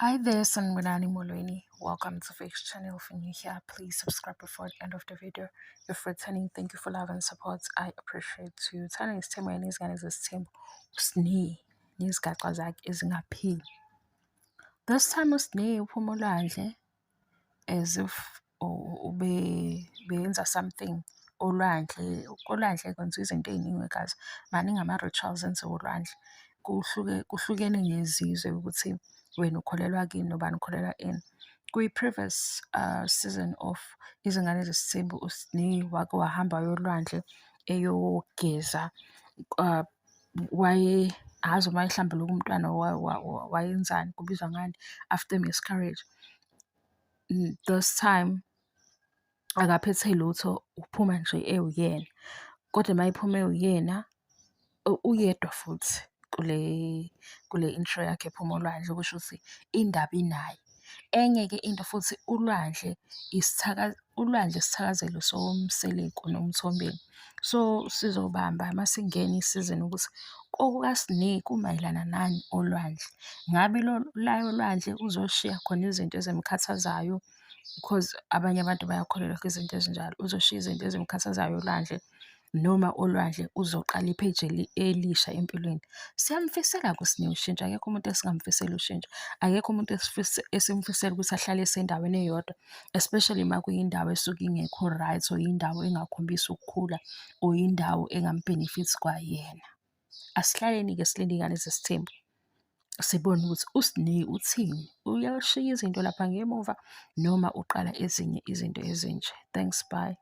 Hi there, Sanibonani Molweni. Welcome to Fix Channel. If you're new here, please subscribe before the end of the video. If returning, thank you for love and support. I appreciate you. Thanda isithembu yena izingane zesithembu. USne nezigaxa zakhe ezingapheli. This time uSne uphuma olwandle as if ube beyenza something olwandle. Olwandle kwenziwa izinto ey'ningi guys. Maningi ama-rituals enziwa olwandle. Kuhluke kuhlukene ngezizwe ukuthi wena ukholelwa kini nobani ukholelwa ini. Kwi-previous season of Izingane Zesithembu, uSne wake wahamba waya olwandle eyogeza. Waye angazi uma ehlambuluka umntwana wayenzani, kubizwa ngani, after miscarriage. This time akaphethe lutho, uphuma nje ewuyena. Kodwa uma ephuma ewuyena, uyedwa futhi kule intro yakhe ephuma olwandle, okusho ukuthi indaba inaye. Enye-ke into futhi ulwandle ulwandle isithakazelo soMseleku noMthombeni. So sizobamba masingena isizini ukuthi okukaSne kumayelana nani olwandle. Ngabe la olwandle uzoshiya khona izinto ezimkhathazayo because abanye abantu bayakholelwa kwizinto ezinjalo. Uzoshiya izinto ezimkhathazayo olwandle noma olwandle uzoqala i-page elisha empilweni. Siyamfisela-ke uSne ushintsho, akekho umuntu esingamfiseli ushintsho. Akekho umuntu esimfisela ukuthi ahlale esendaweni eyodwa, especially uma kuyindawo esuke ingekho right or indawo engakhombisi ukukhula or indawo engam-benefit kwayena. Asihlaleni-ke silinde iy'ngane zesithembu, sibone ukuthi uSne uthini, uyashiya izinto lapha ngemuva noma uqala ezinye izinto ezintsha. Thanks, bye.